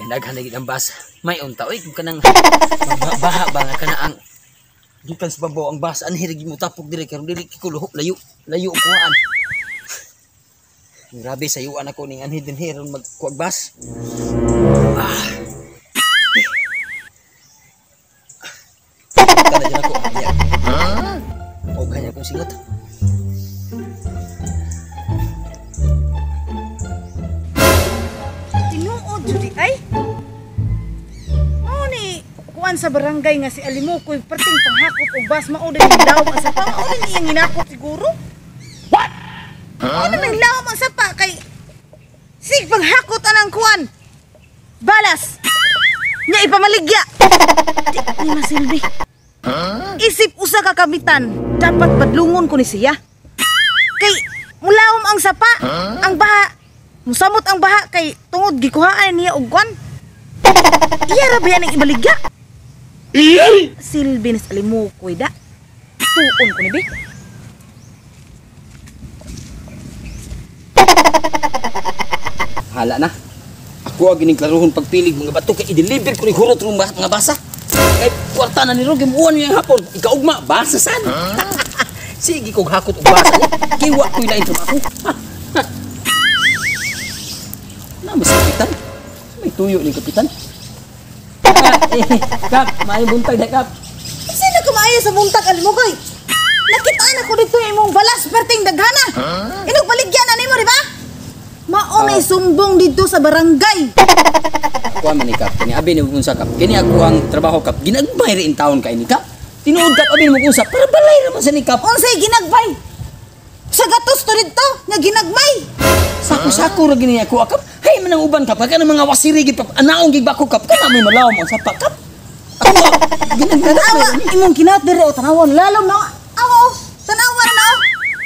Daghan na gid ang bus. May unta oy kung kanang baha ba nga kana ang gikan sa babaw ang bus anhi ra gid mo tapok dire karon dili ko luho layo layo ang kuhaan. Grabe sayuan ako ning anhi dinhi ron magkuag bus. Ah. Kana dyan ako. Ya. O kanya akong singot. Tinuod jud ay. Mao ni kuan sa barangay nga si Alimukoy perting panghakot og bus mao din daw ang sapa mao din iyang hinakot siguro. What? Mao din ang lawom ang sapa kay sig panghakot anang kuan. Balas. Nya ipamaligya. Di ni masilbi. Isip usa ka kamitan, dapat badlungon ko ni siya. Kay mulawom ang sapa, ang baha. Musamot ang baha kay tungod gikuhaan niya og kuan. Iya ra ba yan ang ibaligya? Silbi ni sa Alimukoy da. Tuon ko ni be. Hala na. Ako ang gining klaruhon pagpilig mga bato kay i-deliver ko ni hurot rong mga basa. Kay kwarta na ni Ro gimuan niya hapon. Ikaugma basa sad. Sige kog hakot og basa ni. Kay wa koy lain trabaho. Na mas kapitan. May tuyo ni kapitan. Kap, may buntag na kap. Sino kumaayo sa buntag Alimukoy? Nakitaan ako dito imong balas perting daghana. Inog baligya na nimo di ba? Mao may sumbong dito sa barangay. Kuha man ni kap, kini abi ni unsa kap. Kini ako ang trabaho kap. Ginagbay rin taon kay ni kap. Tinuod kap abi mo unsa para balay ra man sa ni kap. Unsay ginagbay? Sa gatos to dito nga ginagmay. Sako-sako ra gini ako kap. Hay man ang uban kap. Kana mga wasiri gid kap. Anaong gid bako kap. Kana may malawom ang sapa kap. Ako ginagbay. Tanawa imong kinat diri o tanawon lalom na. Awo, tanawa na.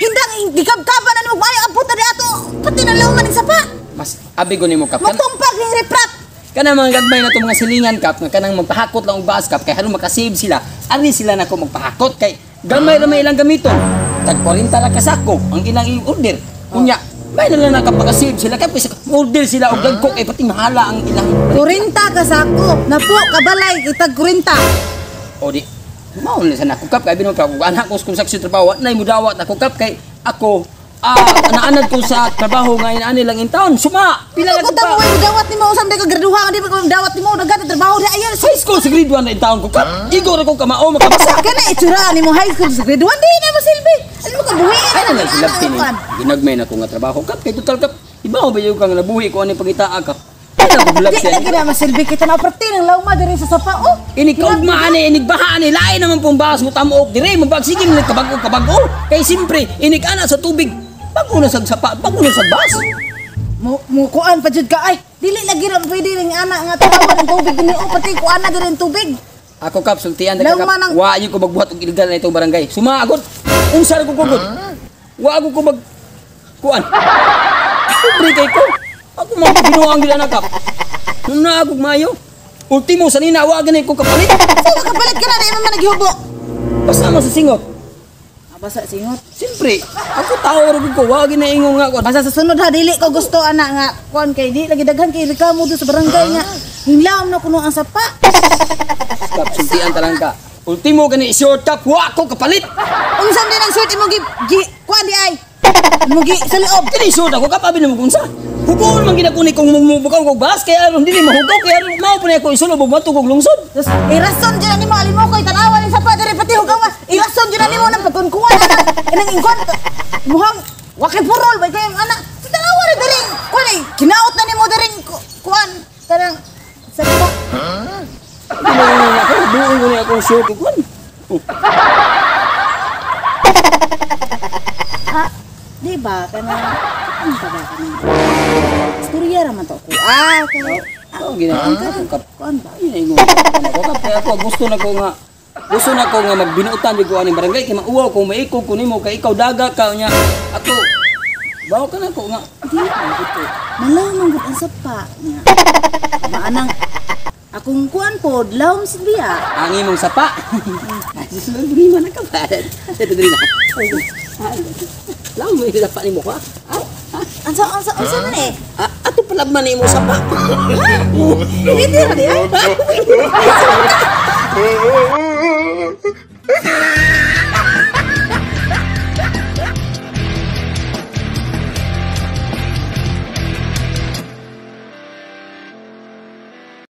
Hindang gikabkaban na nimo maayo abot na di ato. Pati na lawman ning sapa. Mas abi ko nimo kap. Matumpag ning riprap. Kana mga gagmay na to mga silingan kap nga kanang magpahakot lang og bus kap kay haron makasave sila. Ari sila nako magpahakot kay gamay ra may ilang gamiton. Tag 40 ra ka sako ang ilang i-order. Unya, may na lang nakapaka-save sila kap kasi order sila og dagko kay pati mahala ang ilang 40 ka sako. Napo kabalay kitag 40. O di mao na sa nako kap kay binon kap anak ko kung sakso trabaho nay mudawat ako kap kay ako naanad ko sa trabaho nga inaani lang in town suma pila na ko pa dawat nimo usam di ka graduha di ba dawat nimo daghan trabaho di ayon high school sa grade 1 na in town ko kap igor ako kamao makabasa kana itsura nimo high school sa grade 1 di na mo silbi alam mo ka buhi ay na sila kini ginagmay na ko nga trabaho kap kay total kap ibaw ba yung kang nabuhi ko ani pangitaa kap. Di lagi na masilbi kita na perti ng lawma diri sa sapa oh. Inig kaugma ani, inig baha ani, lain naman pong bahas mo tamuok dire, mabag sige nila kabago kabago. Kay simpre, inig ana sa tubig, bago na sa sapa, bago na sa bas. Mo kuan pa jud ka ay. Dili lagi ra pwede ring ana nga tanawan ang tubig dinhi oh, pati kuan na diri ang tubig. Ako kap sultian ta kap. Wa ayo ko magbuhat og illegal na itong barangay. Suma agod. Unsa ra ko kugod? Wa ako ko mag kuan. Pobre kay ko. Ako mga binuang gila na kap. Nung naagog mayo, ultimo sa nina, wa ganay ko kapalit. Sino kapalit ka na, di man naghihubo? Basta mo sa singot. Ah, basta singot? Siyempre, ako tao rin ko, wa ganay ingo nga. Basta sa sunod ha, dili ko gusto ana nga, kuan kay di, lagi daghan kay reklamo doon sa barangay nga. Hinlaom na kuno ang sapa. Kap, sultian talang ka. Ultimo gani short kap, wa ko kapalit. Unsa din ang short imong gi kuan di ay? Mugi sa loob. Kini short ako kap, abi na mo kunsa. Hugoon man ginakuni kung mumubukaw kog bas kay aron dili mahugaw kay aron mao pa na ako isulob og matug og lungsod. Irason jud nimo Alimukoy tan-awa ning sapa diri pati hugaw. Irason jud nimo nang pagkunkuan ana. Inang ingkon muhang wa kay purol bay kay ana. Tan-awa ra diri. Kuan ay kinaot na nimo diri kuan kanang sapa. Ako duol ko ni akong short kuan. Ah, di ba kanang ano ba kanang istorya ra man to ko. Ah, kay oh, ginawa ko kap. Kuan ba? Ingon ako kap kay ako gusto na ko nga magbinuotan jud ko aning barangay kay mauwaw ko maikog ko nimo kay ikaw daga ka nya. Ako bawo ka na ko nga. Di malawom gud ang sapa nya. Maanang akong kuan pod lawom sa biya. Ang imong sapa. Ay, man ka ba? Dili na. Lawom mo sapa nimo ka. Ansa ansa ansa man eh? Ah, ato palabman na imo sapa. Pwede ra di ay. No.